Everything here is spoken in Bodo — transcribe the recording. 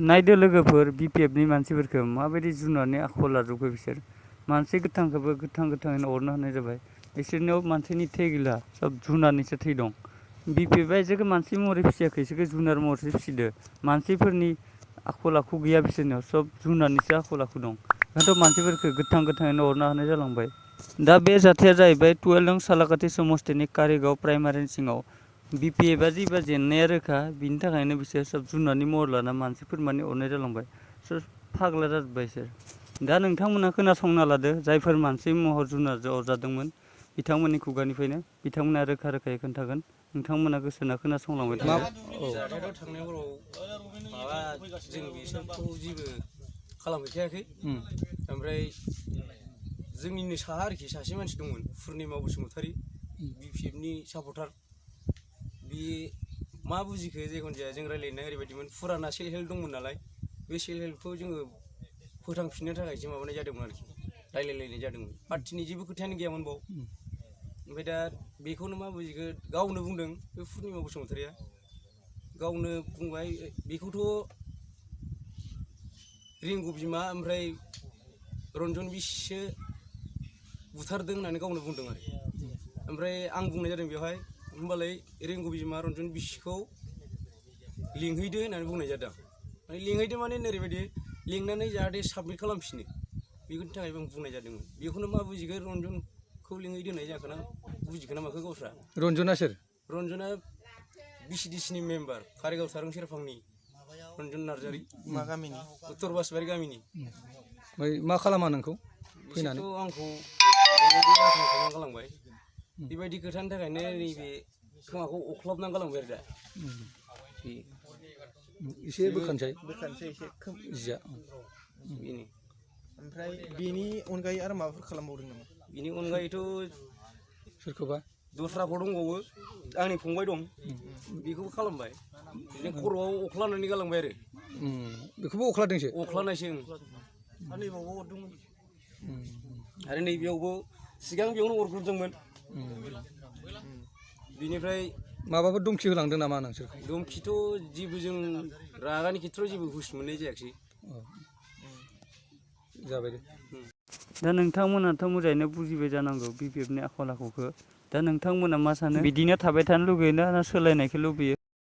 नायदो लोगोफोर बिपिएफनि मानसिफोरखौ माबायदि जुनारनि आखल लाजोबखो बिसोर मानसि गोथांखौबो गोथाङैनो अरनो हानाय जाबाय बिसोरनियाव मानसिनि थै गैला सब जुनारनिसो थै दं बिपिएफआ इसोरखौ मानसि महरै फिसियाखै इसोरखौ जुनार महरैसो फिसिदो मानसिफोरनि आखल आखु गैया बिसोरनियाव सब जुनारनिसो आखल आखु दं ओंखायनोथ' मानसिफोरखौ गोथाङैनो अरनो हानाय जालांबाय दा बे जाथाया जाहैबाय 12 नं सालाकाथि समस्तिनि कारिगाव प्राइमारिनि सिङाव बिपिएफआ जिबा जेंनाया रोखा बिनि थाखायनो बिसोर सब जुनारनि महर लाना मानसिफोर माने अरनाय जालांबाय सोर फाग्ला जाजोब्बाय बिसोर दा नोंथांमोना खोनासंना लादो जायफोर मानसि महर जुनारजों अरजादोंमोन बिथांमोननि खुगानिफ्रायनो बिथांमोना रोखा रोखायै खोन्थागोन नोंथांमोना गोसो होना खोनासंलांबाय जाथायाव थांनायफोराव माबा जों बिसोरखौ जेबो खालामहैखायाखै ओमफ्राय जोंनिनो साहा आरोखि सासे मानसि दंमोन पुर्निमा बसुमतारी बिपिएफनि सापर्टार बे मा बुजिखो जेखुनु जाया जों रायज्लायनाया ओरैबायदिमोन फुराना सेल्फ हेल्प दंमोन नालाय बे सेल्फ हेल्पखौ जोङो फोथांफिननो थाखायसो माबानाय जादोंमोन आरोखि रायज्लायलायनाय जादोंमोन पार्टिनि जेबो खोथायानो गैयामोन बाव ओमफ्राय दा बेखौनो मा बुजिखो गावनो बुंदों बे पुर्निमा बसुमतारीया गावनो बुंबाय बेखौथ' रिंगु बिमा ओमफ्राय रन्जन बिसिसो बुथारदों होननानै गावनो बुंदों आरो ओमफ्राय आं बुंनाय जादों बेवहाय होमबालाय रिंगु बिमा रन्जन बिसिखौ लिंहैदो होननानै बुंनाय जादों माने लिंहैदो माने ओरैबायदि लिंनानै जाहाथे साबमिट खालामफिनो बेनि थाखायबो आं बुंनाय जादोंमोन बेखौनो मा बुजिखो रन्जनखौ लिंहैदो होननाय जाखोना बुजिखोना माखो गावस्रा रन्जना सोर रन्जना बिसिडिसिनि मेम्बार कारिगाव सारं सेरफांनि रन्जन नार्जारी मा गामिनि उत्तर बासबारि गामिनि ओमफ्राय मा खालामा नोंखौ फैनानै बिसोरथ' आंखौ गालांबाय बेबायदि खोथानि थाखायनो नैबे खोमाखौ अख्लाबनानै गालांबाय आरो दा एसे बोखानोसै एसे जिया बेनो ओमफ्राय बेनि अनगायै आरो माबाफोर खालामबावदों नामा बेनि अनगायैथ' सोरखौबा दस्राखौ दंबावो आंनि फंबाय दं बेखौबो खालामबाय बिदिनो खर'आव अख्लानानै गालांबाय आरो बेखौबो अख्लादोंसो अख्लानायसो नैबावबो हरदोंमोन आरो नैबेयावबो सिगां बेयावनो अरग्रोदोंमोन बिनिफ्राय माबाफोर धमखि होलांदों नामा नोंसोरखौ धमखिथ' जेबो जों रागानि खेथ्रआव जेबो हुस मोननाय जायाखिसै जाबाय दे दा नोंथांमोनाथ' मोजाङैनो बुजिबाय जानांगौ बिपिएफनि आखल आखुखौ दा नोंथांमोना मा सानो बिदिनो थाबाय थानो लुगैयो ना सोलायनायखौ लुबैयो